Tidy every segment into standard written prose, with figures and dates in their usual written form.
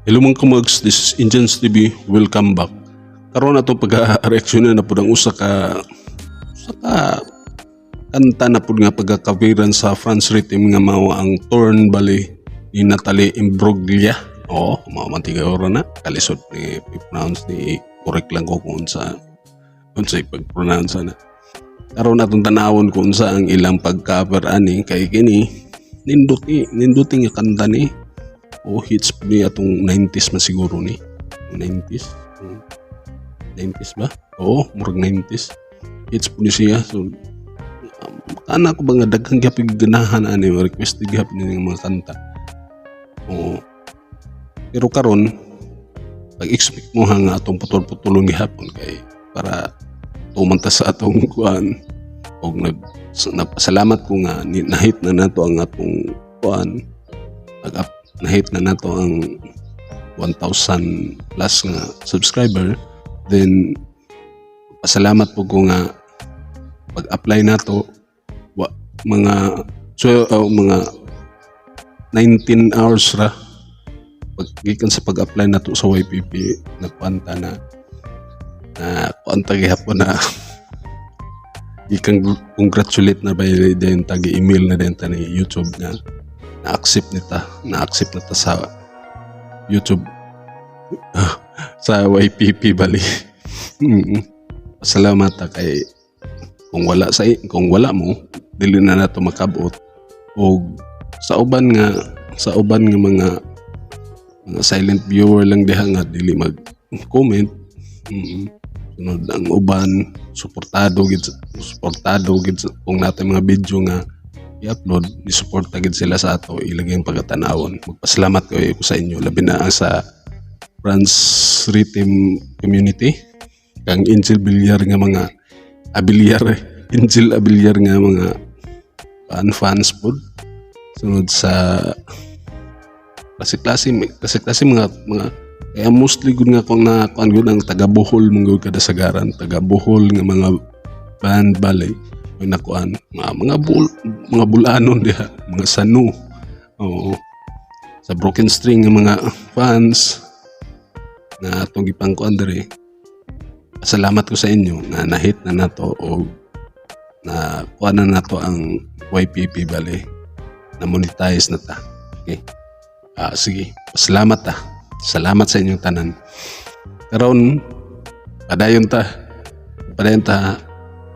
Hello mga kamags, this is Indians TV. Welcome back. Karon atong pag-reaksyonan na pud ang usa ka kanta na pud nga pagkakabiran sa Franz Rhythm nga mao ang Torn Bali ni Natalie Imbruglia. Oo, mao man tigawra na. Kalisod ni i-pronounce ni correct lang ko kung unsa unsay pag-pronounce na. Karon atong tanawon kung unsa ang ilang pag-cover ani kay kini nindot ni nindot nga kanta ni o hits ni atong 90s man siguro ni 90s. 90s ba? Oo, murag 90s hits po ni siya. So kana ko ba nga daghang gyapon ganahan ani, requested gyapon ni nga mga kanta. Oo, pero karon pag-expect mo ha nga atong putol-putulon gihapon kay para tuman ta sa atong kuan og nag nagpasalamat ko nga nahit na nato ang atong kuan, nag up nahit na nato ang 1,000 plus nga subscriber. Then pasalamat po ko nga pag-apply nato wa, mga so, mga 19 hours ra pag gikan sa pag-apply nato sa YPP, nagkuanta na na kuanta gihapon na gikan congratulate na ba din tagi email na din ta ni YouTube nga na-accept nita, na-accept na ta sa YouTube, sa YPP bali. Salamat ta kay kung wala mo dili na nato makabot og sa uban nga mga silent viewer lang diha nga dili mag comment. Sunod ang uban suportado gid kung natin mga video nga i-upload ni suporta gid sila sa ato ilagay ang pagkatanawon. Magpasalamat ko sa inyo, labi na ang sa Franz Rhythm Community, kang Angel Villar nga mga Abiliar, Angel Abiliar nga mga fans pod. Sunod sa klase-klase klase-klase mga kaya mostly gud nga kung na kuan gud ang taga Bohol mong gud kada sagaran taga Bohol nga mga band balay may nakuan mga bul mga bulanon diha, mga sanu. Oo, sa Broken String nga mga fans na atong gipangkuan diri, salamat ko sa inyo nga nahit na nato o na kuan na nato ang YPP bali, na monetize na ta. Okay, ah, sige, salamat ta, salamat sa inyong tanan. Karon padayon ta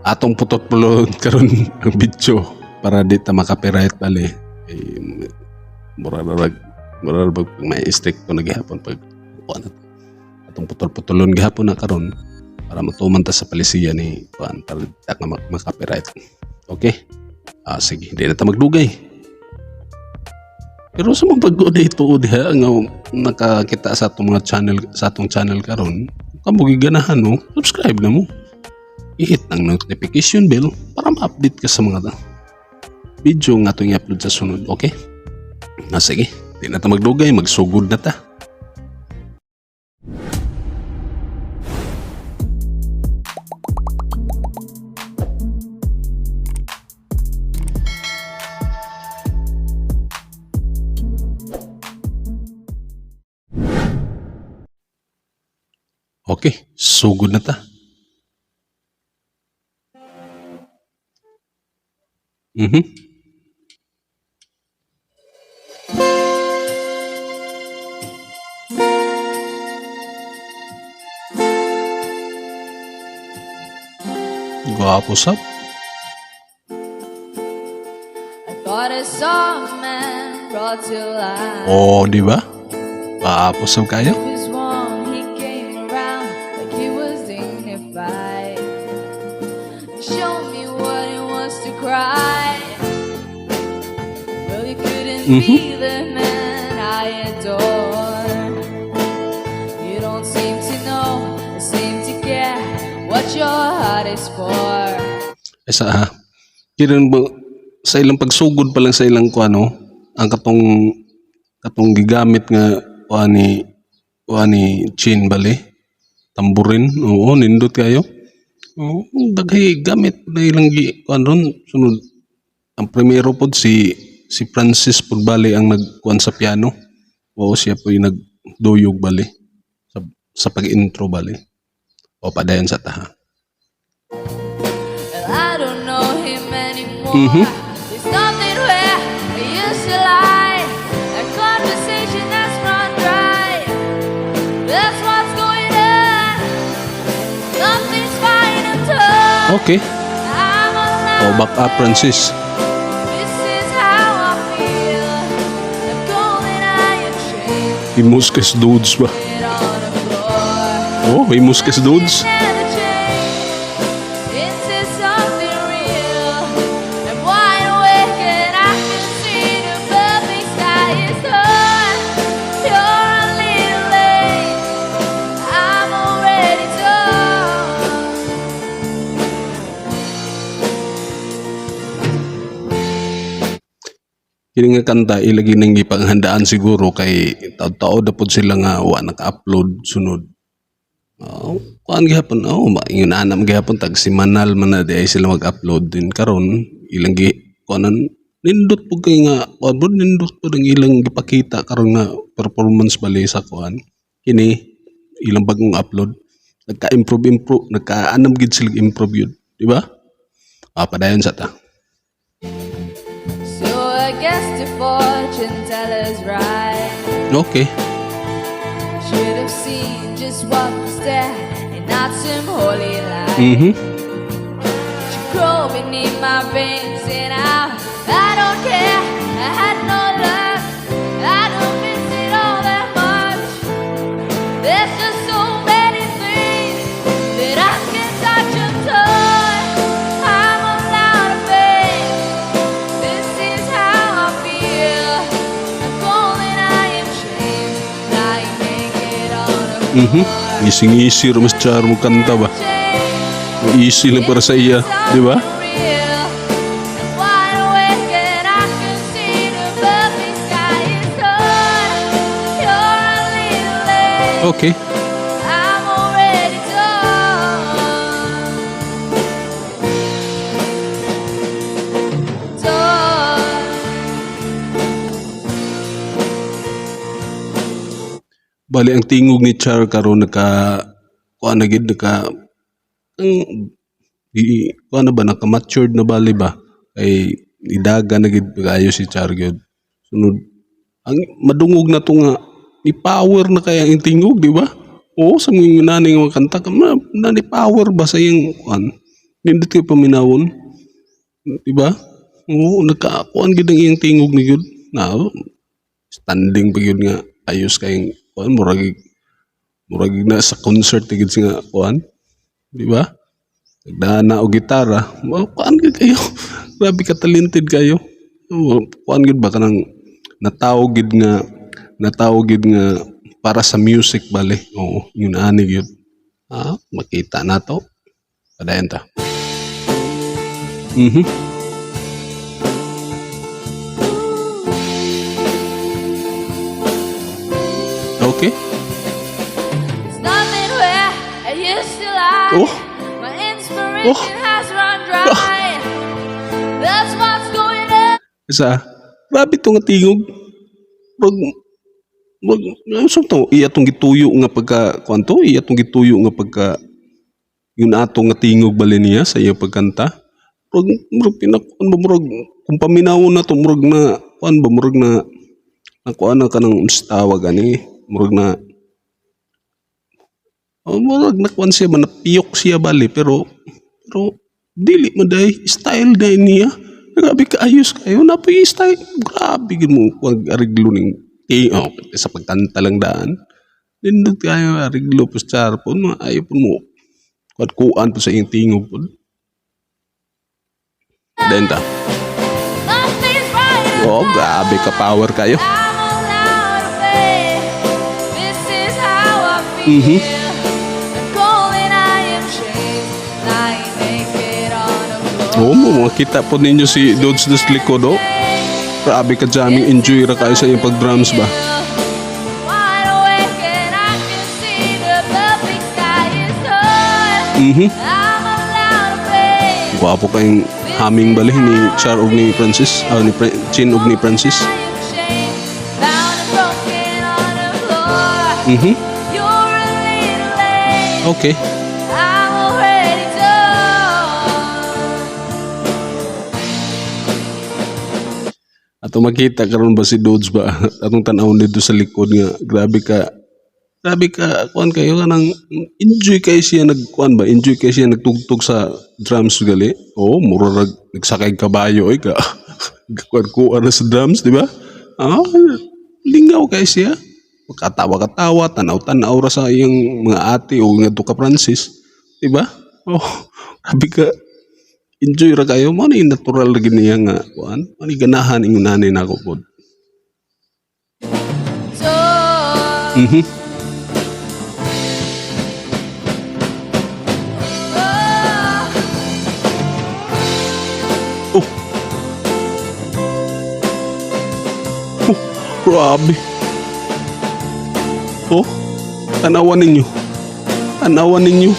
atong putot-pulon karon ang video para di ta maka-copyright bali. Eh, mura ra may stricto na gihapon pag kuan na atong putol-putulon gihapon na karon para matuman ta sa palisiya ni kuan para di ta nga maka-copyright. Okay, ah, sige, di na ta magdugay. Pero sa mga bago dito diha nga nakakita sa atong mga channel, sa atong channel karon, kamo giganahan mo, subscribe na mo, i-hit ang notification bell para ma-update ka sa mga video nga atong i-upload sa sunod. Okay na, sige, di na ta magdugay, magsugod na ta. Okay, sugod na ta. Gwapo sab. I thought I saw a man brought to life. Oh, di ba? Gwapo sab kayo. He was one, he came around like he was dignified. Show me what it was to cry. Well, you couldn't be the man I adore. You don't seem to know, seem to care what your heart is for. Ay sa ha. Kiran ba sa ilang pagsugod pa lang sa ilang kuano ang katong gigamit nga kuan ni Chin bali tamburin. Oo, nindot kayo. Oo, daghay gamit na ilang gi kuan ron. Sunod ang primero pod si Francis pod bali ang nagkuan sa piano. Oo, siya po yung nag duyog bali sa pag-intro bali. O padayon sa ta ha. Well, I don't know him anymore. There's nothing where I used to lie. A conversation that's run dry. That's what's going on. Nothing's fine and torn. Okay. I'm O allowed back up, Francis. This is how I feel. I'm going, I am shamed. Himos kay dudes ba? On the floor. Oh, himos kay dudes. Never change into something real. I'm wide awake and I can see the perfect sky is torn. You're a little late. I'm already torn. Kini nga kanta ilagi nang gipanghandaan siguro kay taod-taod na pod sila nga wa naka-upload sunod. Oh, kuan gihapon, oh, maingon ana man gihapon, tag semanal man na di ay sila mag-upload din karon ilang gi kuanan. Nindot pud kay nga kuan pud, nindot pud ang ilang gipakita karon nga performance bali sa kuan kini ilang bagong upload. Nagka-improve improve, nagka-anam gid sila improve yun, di ba? Ah, padayon sa ta. So I guess the fortune teller's right. Should have seen just what was there and not some holy light. She crawled beneath my veins and I don't care. I had no luck. I don't miss it all that much. There's just so many things that I can touch and touch. I'm allowed to fail. This is how I feel. I'm calling, I am shamed. Lying naked on the floor. Ngising-ngisi ra mas Char mo kanta ba? Easy lang para sa iya, di ba? Wide awake and I can see the perfect sky is torn. You're a little late. I'm already torn. Torn. Bali ang tingog ni Char karon naka kuan na gid, naka ang di kuan na ba, naka matured na bali ba, kay idaga na gid kaayo si Char gyud. Sunod ang madungog na to nga ni power na kaya ang tingog, di ba? Oo, sa mga nani nga mga kanta ka na ni power ba sa iyang kuan. Nindot kay paminawon, di ba? Oo, naka kuan gid ang iyang tingog ni gyud na standing pa gyud nga ayos kay kuan, murag na sa concert gid siya nga kuan, di ba? Nagdana og gitara, mo kuan gid kayo. Grabe ka talented kayo. Oo, kuan gid ba, kanang natawo gid nga para sa music bali. Oo, yun ani gyud. Ah, makita na to. Padayon ta. Okay. There's nothing where I used to lie. Oh. My inspiration has run dry. That's what's going on. Isa, grabe to nga tingog. Wag, ano sa to? Iya tong gituyo nga pagka, kuan to? Iya tong gituyo nga pagka, yun ato nga tingog bali niya sa iya pagkanta. Murag pinakuan ba, murag, kung paminawon na to, murag na, kuan ba, murag na, nakuan na kanang tawag ani, murag na, oh, murag nakuan siya ba, napiyok siya bali, pero, dili man day, style day niya. Grabe ka ayos kayo, napoy style, grabe gid mo, wag ariglo ning, eh, oh, sa pagkanta lang daan. Nindot kayo ariglo po sa po, maayo po mo. Kuan po sa iyong tingog po. Denta. Nothing's right. Oh, grabe ka power kayo. I'm allowed to fail. This is how I feel. I'm calling, I am shamed. Lying naked on the floor. Oo, mo makita po ninyo si Dodds dos likod, oh. Grabe ka jamming, enjoy ra kayo sa iyong pag-drums ba? Wide awake and I can see the perfect sky is torn. I'm allowed to fail. Gwapo kayong humming bali ni Char og ni Francis, ah, ni Chin og ni Francis. I am shamed, bound and broken on the floor. You're a little late. I'm already done. Ato makita karon ba si Dodge ba, atong tan-awon dito sa likod nga grabe ka kuan kayo, kanang enjoy kay siya nagkuan ba, enjoy kay siya nagtugtog sa drums gali. Oh, mura rag nagsakay kabayo oy ka kuan kuan na sa drums, di ba? Ah, lingaw kay siya, katawa katawa, tanaw tanaw ra sa iyang mga ate o nga ka Francis, di ba? Oh, grabe ka enjoy ra kayo mo ni, natural ra gid niya nga kuan mo ni, ganahan ingon ani nako pod. Done. Oh. Oh. Oh, grabe. Oh, tanawan ninyo. Tanawan ninyo.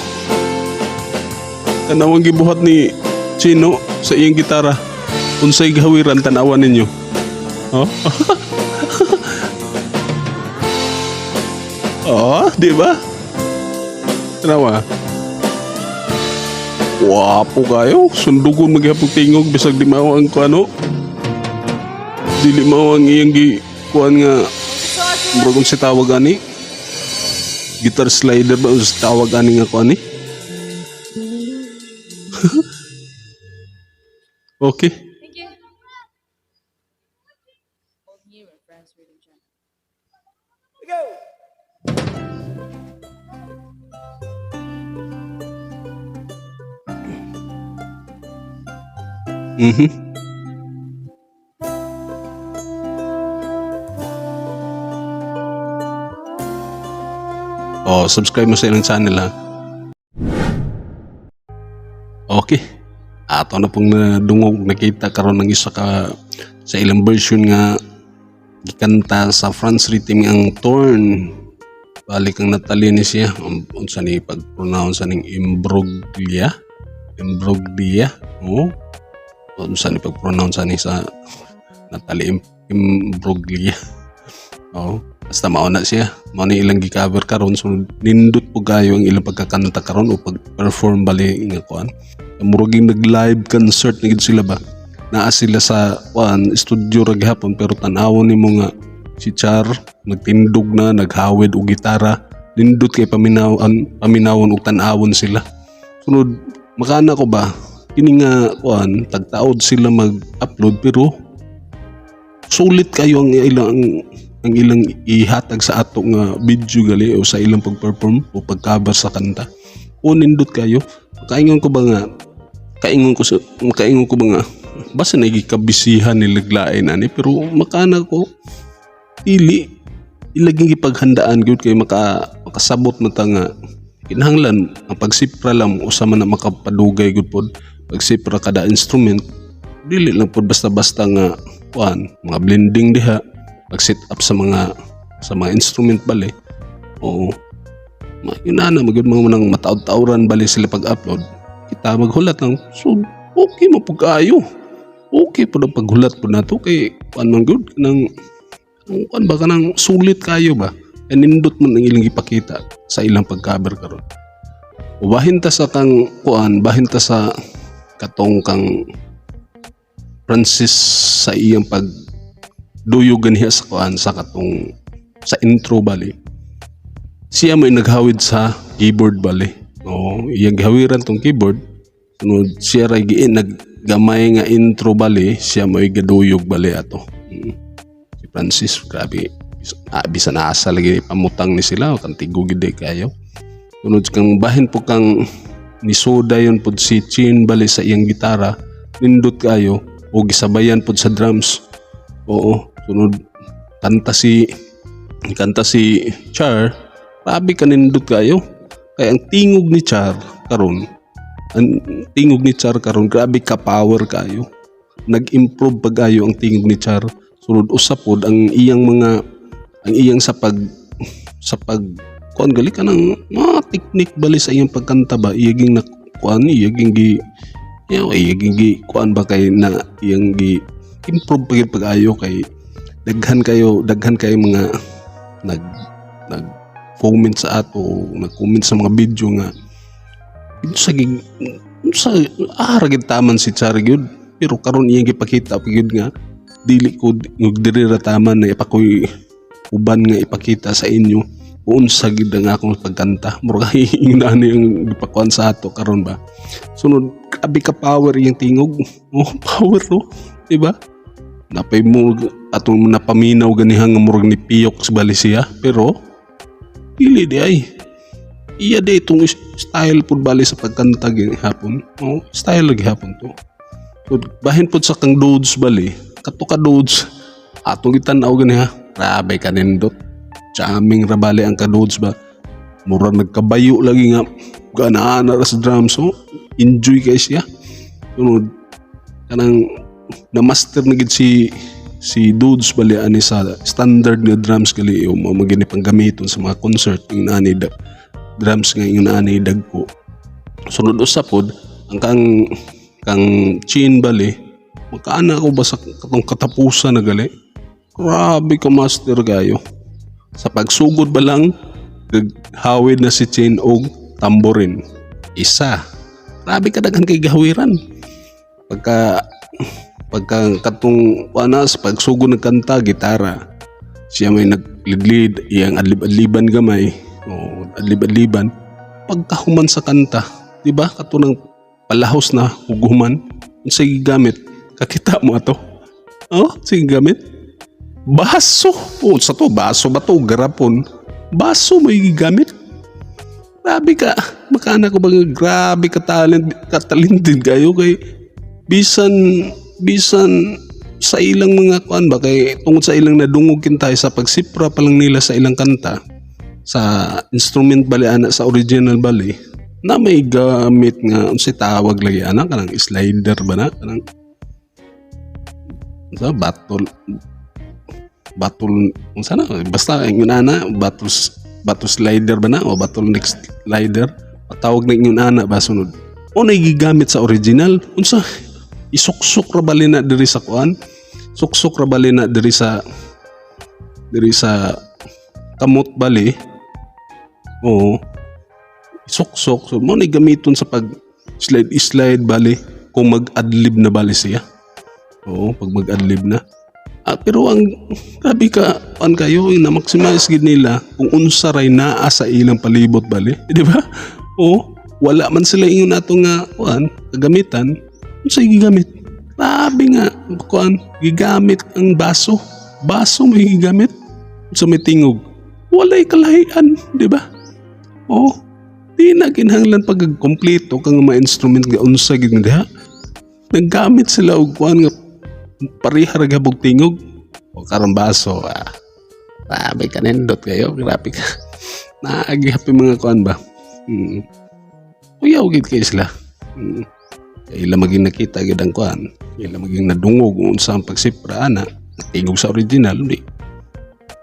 Tanawang gibuhat ni Chino sa iyang gitara. Unsay gawiran, tanawan ninyo. Oh. Oh, di ba? Tanawa. Wapo kayo. Sundugon maghapon tingog bisag di mao ang kuano. Dili mao ang iyang gi kuan nga murag si tawag ani. Guitar slider ba sa tawag ani nga kuan ni? Okay. Thank you. Here at France Rhythm Channel. Go! Oh, subscribe mo sa ilang channel ha. Okay. Ato na pong nadungog, nakita karon ng isa ka sa ilang version nga gikanta sa France Rhythm ang Torn. Balik ang Natalie ni siya. Unsa ni pag-pronounce ning Imbroglia? Imbroglia? Oo. Unsa ni pag-pronounce ani sa Natalie Imbroglia? Oo. Basta mao na siya. Mao ni ilang gi-cover karon, so nindot po kayo ang ilang pagkakanta karon o pag-perform bali nga kuan. Murag yung nag-live concert na gid sila ba. Naa sila sa kuan studio ra gihapon, pero tan-awon nimo nga si Char nagtindog na, naghawid og gitara. Nindot kay paminawan paminawon og tan-awon sila. Sunod makana ko ba kini nga kuan, tagtaod sila mag-upload pero sulit kayo ang ilang ihatag sa ato nga video gali o sa ilang pag-perform o pag-cover sa kanta. O nindot kayo. Kaingon ko ba nga kaingon ko ba nga basta nagikabisihan nila lain ani, pero makana ko dili ilaging ipaghandaan gyud kay makasabot man ta nga kinahanglan ang pagsipra lang usa man na makapadugay gyud pod pagsipra kada instrument. Dili lang pod basta-basta nga kuan, mga blending diha, pag set up sa mga instrument bali. Oo, yun na na magyud mga nang mataod-taoran bali sila pag-upload, kita maghulat lang. So okay mo pud kaayo, okay po ang paghulat po nato kay kuan man gud, kanang ang kuan ba, kanang sulit kayo ba, nindot man ang ilang gipakita sa ilang pag-cover karon. O bahin ta sa kang kuan, bahin ta sa katong kang Francis sa iyang pag duyog ganiha sa kuan, sa katong sa intro bali. Siya may naghawid sa keyboard bali. Oo, iyang gihawiran tong keyboard. Sunod siya ra giin naggamay nga intro bali, siya may gaduyog bali ato. Si Francis, grabe. Ah, bisan asa lagi pamutang ni sila, kantigo gid kayo. Sunod kang bahin po kang nisoda yon pod si Chin bali sa iyang gitara, nindot kayo o gisabayan pod sa drums. Oo, sunod kanta si Char, grabe kanindot kayo. Kaya ang tingog ni Char karon, ang tingog ni Char karon grabe ka power kayo. Nag-improve pa kayo ang tingog ni Char. Sunod usa pod ang iyang mga ang iyang sa pag kuan gali kanang mga technique bali sa iyang pagkanta ba, iyaging na kuan, iyaging gi iyaging gi kuan ba kay na iyang gi improve pa gyud pag-ayo kay daghan kayo mga nag nag nag-comment sa ato, nag-comment sa mga video nga sa gig sa ra gid taman si Chari gyud, pero karon iyang gipakita pa gyud nga dili ko ng diri ra taman na ipakoy uban nga ipakita sa inyo kung unsa gid ang akong pagkanta. Murag ingnan yung gipakuan sa ato karon ba. Sunod, grabe ka power yung tingog. Oh, power, no, di ba? Napay mo atong napaminaw ganiha nga murag ni piyok sa bali siya, pero dili di ay iya di itong style pud bali sa pagkanta gihapon. Oh, style lagi hapon to. So, bahin pud sa kang dudes bali, kato ka dudes atong gitan-aw ganiha, grabe ka nindot, jamming ra bali ang ka-dudes ba. Murag nagkabayo lagi nga ganaan ra sa drums. So enjoy kay siya. Sunod, kanang na-master na gid si dudes bali ani sa standard nga drums gali o mao magini pang gamiton sa mga concert yung ani da, drums nga yung ani dagko. Sunod, usa pod ang kang Chin bali, makaana ko ba sa katong katapusan na gali, grabe ka master kayo. Sa pagsugod ba lang, naghawid na si Chin og tamborin isa. Grabe ka daghan kay gahawiran pagka katong ana sa pagsugod ng kanta, gitara siya, may naglidlid iyang adlib-adliban gamay o adlib-adliban. Pagkahuman sa kanta, di ba, kato ng palahos na huguman, unsay gigamit? Kakita mo ato? Oh, sige, gamit baso. Oh, sa to baso ba to, garapon? Baso may gigamit. Grabe ka, makana ko ba, grabe ka talent, ka talented kayo kay bisan bisan sa ilang mga kuan ba, kay tungod sa ilang nadungog kintay sa pagsipra pa lang nila sa ilang kanta sa instrument bali ana, sa original bali na may gamit nga unsay tawag lagi ana, kanang slider ba na, kanang sa battle battle, unsa na, basta ingon ana, battle battle slider ba na o battle next slider patawag na ingon ana ba. Sunod o gigamit sa original, unsa, isuksok ra bali na diri sa kuan, suksok ra bali na diri sa kamot bali. Oo, isuksok. So mo na gamiton sa pag slide slide bali kung mag-adlib na bali siya. Oo, pag mag-adlib na. Ah, pero ang grabe ka kuan kayo na maximize gid nila kung unsa ray naa sa ilang palibot bali, di ba? Oo, wala man sila ingon nato nga kuan kagamitan, unsa gigamit? Grabe nga kuan, gigamit ang baso. Baso may gigamit sa may tingog. Walay kalahian, di ba? Oo. Di na kinahanglan pag kompleto kang mga instrument nga unsa gid nga diha. Naggamit sila og kuan nga pareha ra gabog tingog. O karon baso, ah. Grabe ka nindot kayo, grabe ka. Naagi happy mga kuan ba. Kuyaw gid kay sila. Kay ila maging nakita gid ang kuan. Ila maging nadungog kung unsa ang pagsipra ana, tingog sa original di.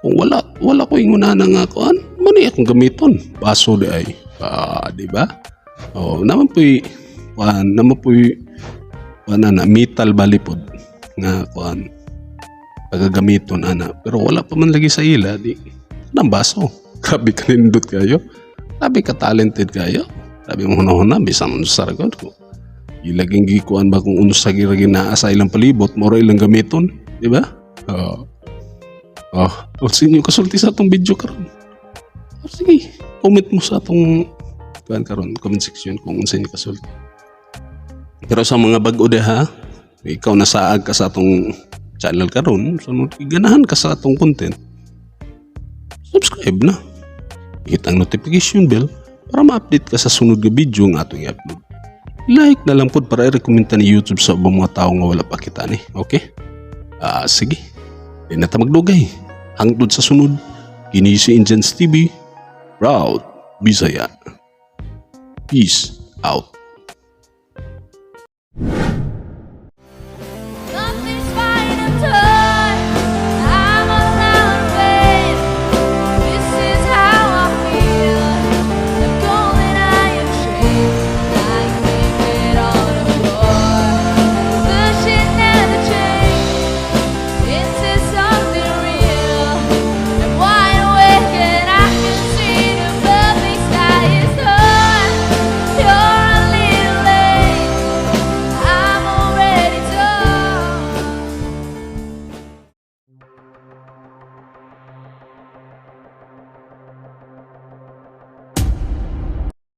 Kung wala ko ingon ana nga kuan, mani akong gamiton. Baso di ay. Ah, di ba? Oh, naman po'y kuan, naman po'y kuan ana, metal bali pod nga kuan pagagamiton ana, pero wala pa man lagi sa ila di nang baso. Grabe ka nindot kayo, grabe ka talented kayo, grabe mo hunahuna bisan unsa ra gud ko ilaging gikuan ba, kung unsa gira naa sa ilang palibot mo ra ilang gamiton, di ba? Oh, oh, unsa inyo kasulti sa atong video karon? Oh, sige, comment mo sa atong kuan karon, comment section, kung unsa inyo kasulti. Pero sa mga bag-o diha, ikaw nasaag ka sa atong channel karon, sunod ganahan ka sa atong content, subscribe na. Hit ang notification bell para ma-update ka sa sunod nga video nga atong i-upload. Like na lang pod para i-recommend ni YouTube sa ubang mga tao nga wala pa kita ni. Okay? Ah, sige. Di na ta magdugay. Hangtod sa sunod, kini si Indians TV, proud Bisaya. Peace out.